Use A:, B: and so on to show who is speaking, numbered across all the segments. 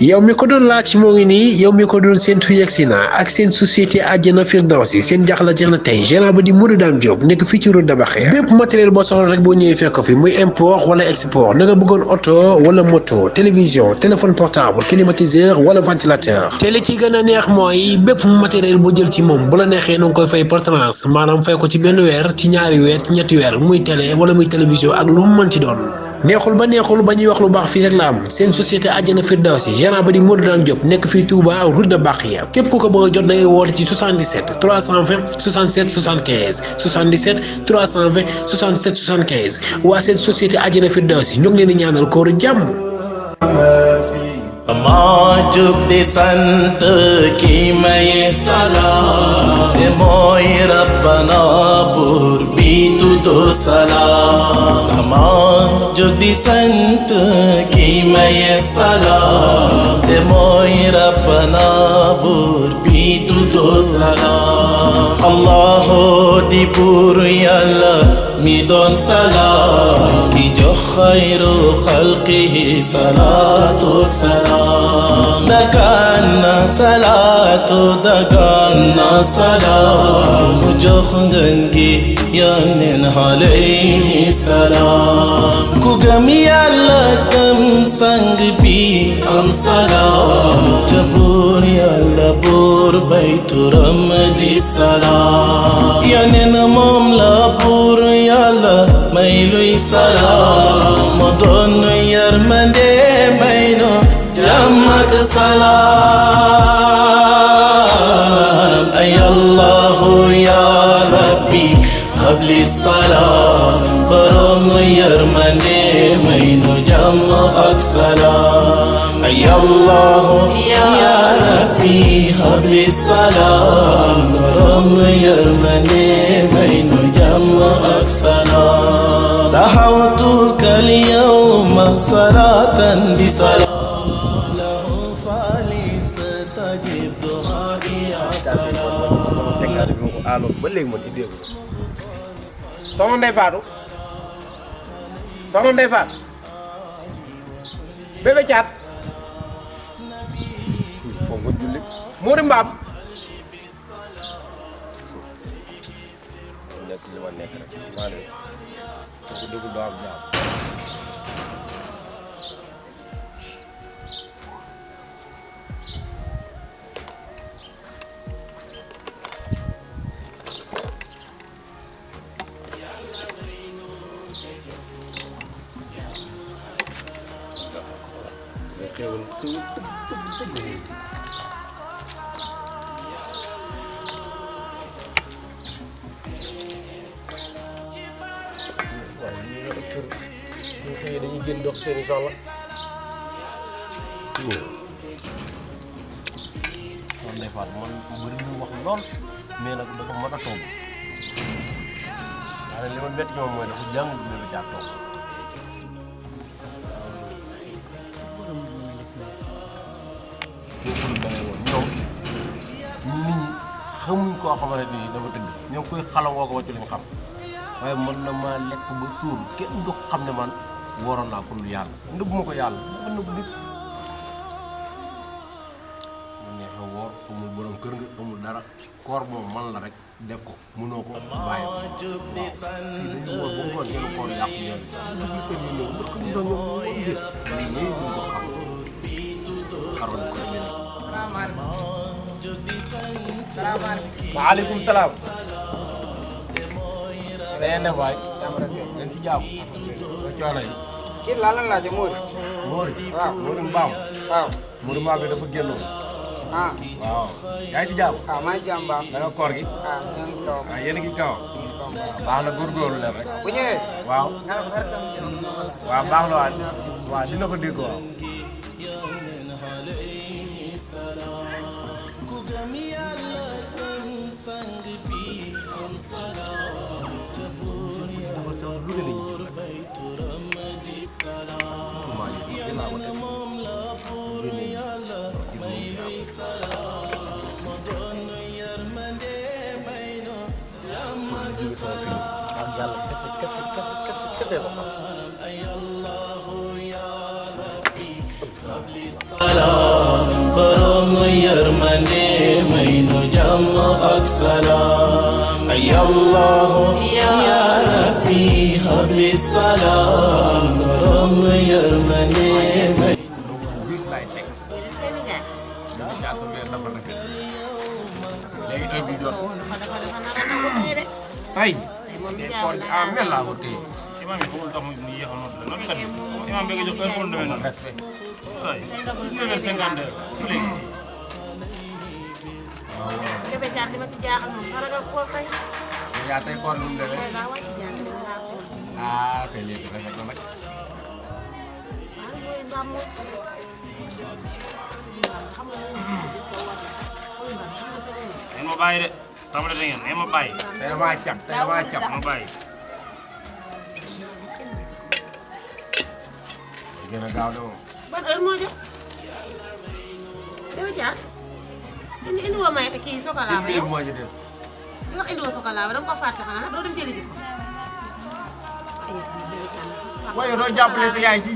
A: yow mi ko doon laaj moo ngi nii yow mi ko doon séntu yegsi na ak seen société àjjana Firdawsi seen jaxla jeex na tey gérant ba di Modou Dame Diop nekk fii ci route de Bakhya bépp matériel boo soxla rek boo ñëwee fekk fi muy import wala export na nga bëggoon oto wala moto télévision téléphone portable climatiseur wala ventilateur te li ci gën a neex mooy bépp matériel boo jël ci moom bu la neexee na nga koy fay par tranche maanaam fay ko ci benn weer ci ñaari weer ci ñetti weer muy télé wala muy télévision ak lu mu mën ci doon neexul ba ñuy wax lu baax fii rek la am seen société àjjana Firdawsi gérant ba di Modou Dame Diop nekk fii Touba route de Bakhya képp ku ko bëgg a jot da ngay woote ci 77 320 67 75 77 320 67 75 waa seen société àjjana Firdawsi ñu ngi leen di ñaanal kooru jàmm.
B: maa jóg di sant ki may salaam te mooy rabbana buur bi tudd salaam maa jóg di sant ki may salaam te mooy rabbana buur bi tudd salaam allahu di buur yàlla mi doon salaam di jox xayru xalqihi salaatu salaam dagaan na salaatu dagaan na salaam mu jox ngeen gi yónneen alayhi salaam ku gëm yàlla gëm sang bi am salaam ca buur yàlla buur bay turam di salaam yónneen moom la buur yàlla may luy salaam mu doon yërmande may nu jàmm ak salaam ay allahu ya rabbi habli salaam borom yërmande may nu jàmm ak salaam ay allahu ya rabbi habli salaam borom yërmande may nu jàmm ak salaam da'awtuka al-yawma salatan bi salaam
C: ba léegi man idée ko soxna Ndeye Fatou soxna Ndeye Fatou bébé caat foog nga julli Mouri Mbaam nekk li ma nekk rek maa ne ko dégul doo am jaam dañuy génn dox seeni soxla soxna Ndeye Fatou man bëri ñu wax lool mais nag dafa mën a toog waaye li ma métti ñoom mooy dafa jàngul bébé jaar toog boobu lu bàyyi woon ñoom nit ñi xamuñ koo xamante ni dafa tëdd ñoom koy xala woo ko wàccu lañ xam waaye mën na maa lekk ba suur kenn du xam ne man waroon naa ko lu yàlla nëbb ma ko yàlla ma nëbb nit ma neexee woor amul borom kër nga amul dara koor moom man la rek def ko mënoo ko bàyyi ko waaw fii dañu woor ba ngoon seen koor yàqu ñoom dugg seen yi ñëw parce que mu doon ñoom moo am biir ñii duñ ko xam xaroon ko rek waaleykum salaam day ne waay jàmm rek ngeen ci jàmm ba coono yi
D: kii laa lan laajte Mouri.
C: Mouri
D: waaw
C: Mouri Mbaam
D: waaw
C: Mouri Mbaam bi dafa génnoon
D: ah
C: waaw yaa ngi ci jàmm
D: waaw maa ngi si am baax
C: da nga koor gi
D: ah ñoo ngi kaw
C: ah yéen a ngi kaw baax na góorgóorlu leen rek
D: bu ñëwee
C: waaw
D: nga ne ko dara dem si
C: waaw baax na waat waaw dina ko dégg waaw dafa sew lu ne lañuy gis nag maa ngi gis naa ko teg soo la jóge sama film ak yàlla kese kese kese kese kese ko xam
B: ay Allah ya Rabbi habli salam borom yërmande may
C: donc bis laay teg dama caa sa weer dafa nekk léegi heure bi jot tey koor gi ah mel laa ko téye
E: imam yi xamul tax mu yéex a noot la noonu kat imam bi nga jox heure pour demee noonu
C: respect
E: waay 19h52 léegi
F: Bébé Thiat li ma ci jaaxal moom fa ragal koor tey
C: yaa tey koor nu mu demee
F: tey daa wàcc jàng dama laa sool
C: ah c'est léegi rafet na nag
F: mooy mbaam moom xam nga
E: ngeen ma bàyyi de tàmbale da ngeen ngeen ma bàyyi
C: tey damaa cap tey damaa cap
E: ma bàyyi
C: gën a gaaw de moom
F: ban heure moo jot Bébé Thiat indi woo may kii sokolaa ba yow
C: moo ci des
F: di wax indi woo sokolaa ba dama ko fàtte xanaa doo dem jëli ji ko
C: waaye doo jàppale sa yaay ci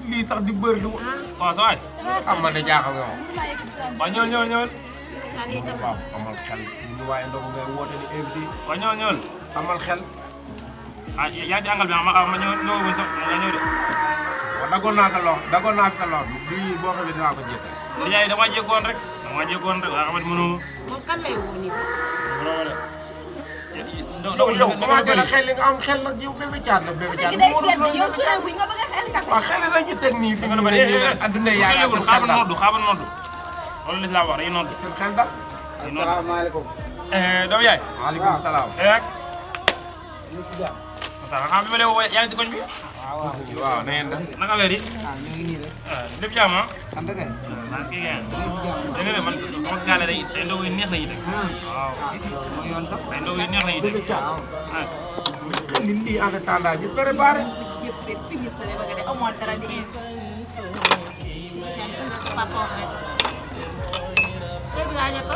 C: lii sax di bër di
E: waaw sa waay
C: am man de jaaxal nga moom
E: waaw ñëwal
C: waaw amal xel ñu waaye ndogu ngay woote di invité
E: waaw ñëwal
C: amal xel
E: ah yaa ngi ci angal bi ma ñëw sax nga ñëw de
C: waaw dagoon naa sa lox bii boo xam ne dinaa ko jékkal
E: nijaay dama jéggoon rek waaye xamat mënu
F: moom kan lay woo nii sax
C: yow commencé la xel li nga am xel nag yow Bébé Thiat la Bébé Thiat waaw xel nañu teg nii fi mu ne nii adduna yaa ngi seen xel daal
E: xaaral noddu loolu lislaam wax dañuy noddu
C: seen xel daal
D: asalaamaaleykum.
E: doomu yaay
C: waaleykum salaam
E: rek xam bi ma lee yaa ngi si koñ bi
C: waaw na ngeen def
E: naka weer yi
D: ñu ngi nii rek.
E: lépp jàmm ah
D: sant kay.
E: naan kii ngeen da nga ne man sama gaale day ndogu yu neex la ñuy teg waaw
D: mooy yoon sax.
E: day ndogu yu neex la ñuy teg
C: Bébé Thiat
E: ah
C: lii en attendant ñu préparé
F: papa wax rek heure bi daa ñett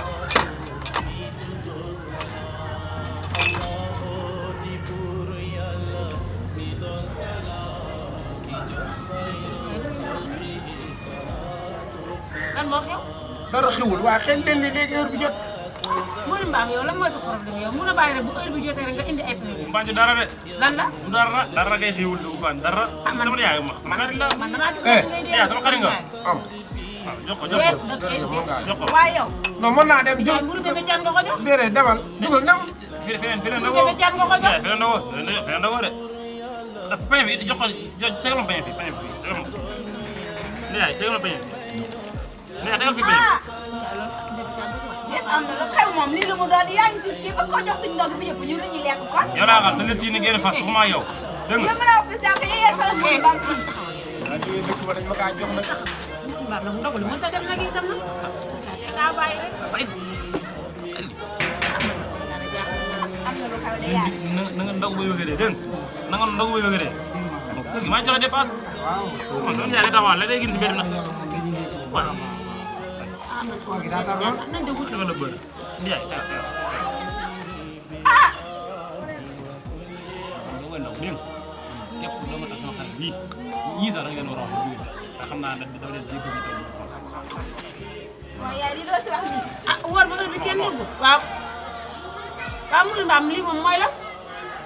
F: lan moo xew
C: dara xewul waaye xel leen ni léegi heure bi jot
F: Modou Mbam yow lan mooy sa problème yow mun a bàyyi rek bu heure bi jotee rek nga indi ay problème
E: Mbañu dara de
F: lan la
E: du dara ngay xiiwul de Mbañu dara sama yaay ma sama xarit la
F: man damaa gis ngay dee
E: sama xarit nga
C: am
E: waaw jox ko jox ko
F: waaye yow
C: non mën naa dem
F: yaay mburu Bébé Thiat nga ko jox
C: déedéet demal dugal dem
E: feneen
F: mburu
E: ndogoo
F: Bébé Thiat nga ko jox
E: feneen ndogoo de pañ bi jox ko tegal ma pañ bi fii tegal ma yaay tegal ma pañ bi yaay tegal fi pañ
G: am na lu xew moom lii la mu doon yaa ngi gis kii ba ko jox suñu ndog bi yëpp ñu dañuy lekk kon.
E: yow laa xam sa lépp yi ngeen fas waxuma yow dégg nga
G: yow mën naa wax fi sànq yéen fa la mu bam fii.
C: waa di dëkk ba dañ ma kaa jox nag
F: Mbam nag ndogu lu mënta dem nag itam nag kaa bàyyi rek
G: am na lu xew de yaa
E: na nga ndogu bay bëgg a dee dégg nga na nga ndogu bay bëgg a dee kër gi maa joxe dépasse man sama yaay taxawal la day gën si mbedd na waaw
D: koor gi daa tar lool.
F: nañ de wuti
E: nga la bëri yaay nga koy ndaw dégg nga képp ku dama ak sama xarit bii ñii sax da ngeen war a wax jóge te xam naa dafa leen jéggi ñu toll
G: mooy yaay lii doo si wax nii.
F: ah wóor ba heure bi kenn yëngu waaw waaw Modou Mbam lii moom mooy la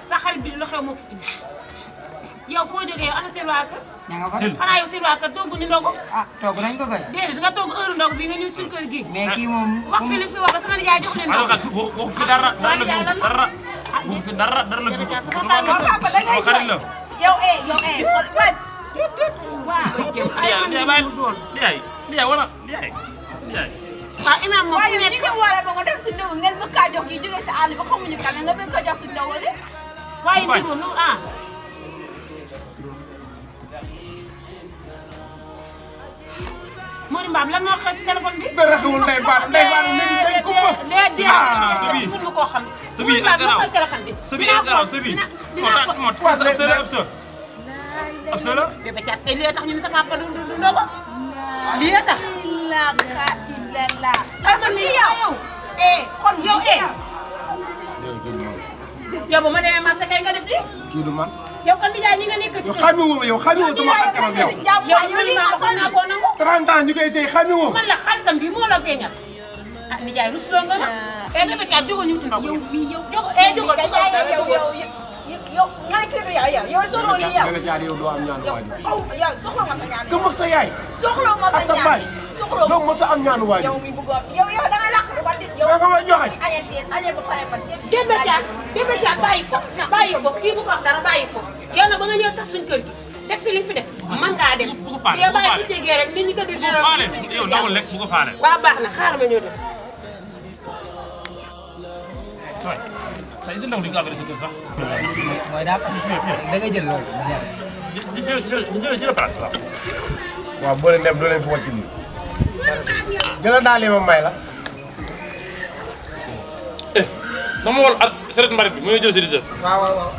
F: sa xarit bi lu xew moo ko fi indi yow foo jógee yow ana seen waa kër
D: ña nga fa de.
F: xanaa yow seen waa kër togg ñu ndogu
D: ah toog nañ ko kay.
F: déedéet nga togg heure ndogu bi nga ñëw suñu kër gi
D: mais kii moom.
F: wax fi li fi wax ba sama nijaay jox leen
E: ma
F: ndogu
E: waxat waxu fi dara la fi dara waxu fi dara la fi
F: Bébé Thiat sama
G: loolu
F: xarit
G: papa da ngay
E: xarit la
G: yow xool waay. waaw.
E: yaay bàyyi yaay wala yaay
F: waaw imam moom
G: waaye
F: fi
G: yow
F: nekk
G: ñu ngi war a ba nga dem si ndogu ngeen bëgg kaa jox kii jógee si àll ba xamuñu kan nga bëgg ko jox si ndogu li.
F: waaye ndigo nu ah Modou Mbam lan moo xew ci téléphone bi
C: dara xewul ndey faatu dañ ko bëgg
F: déedéet mun ma koo xam
E: sa bii ak garaaw
F: téléphone bi
E: sa bii ak garaaw sa bii moo tax ab sa la
F: Bébé Thiat kay lii tax ñu ne sa papa du ndogu lii tax
G: ilaha illallah.
F: ay man mii yow
G: kon
F: yow yow bu ma demee marché kay nga def lii
C: kii du man
F: yow kon nijaay ñi nga nekk ci
C: yow xame woo yow xame woo sama xar kanam yow
F: yow lii ma waxoon naa koo nangu
C: 30 ans ñu koy sëy xame woo
F: man la xaritam bi moo la feeñal ah nijaay rusloo nga nag. bébé caat jógal ñu wuti ndox
G: yow mii yow.
F: jógal
G: yow nga ne kii du yow soxla lii yow.
C: Bébé Thiat yow doo am ñaanu waajur.
G: yow soxla ma sa ñaan.
C: këm ak sa yaay.
G: soxla ma sa ñaan. soxla
C: doo mos a am ñaanu waajur.
G: yow mi bëggoon yow da nga làq lu bari yow.
C: da nga may joxe.
G: añee ba pare man ceeb.
F: bébé caat bàyyi ko kii bu ko wax dara bàyyi ko yow nag ba nga ñëw tas suñ kër gi def fi li nga fi def man ngaa dem
E: bu ko faale
F: yow bàyyi bu tegee rek nit ñi tëdd
E: bu ko faale yow dawal lekk bu ko faale.
F: waaw baax na xaaral ma ñëw dem
E: waay sa est-ce que ndaw di nga àggale sa kër sax.
D: mooy daal da ngay jël loolu.
E: jël palaat waaw.
C: waaw boo leen dem doo leen fi wàcc lii. jëla daal ma may la.
E: dama wol ak saret mbarit bi mu jël si di des.
D: waaw.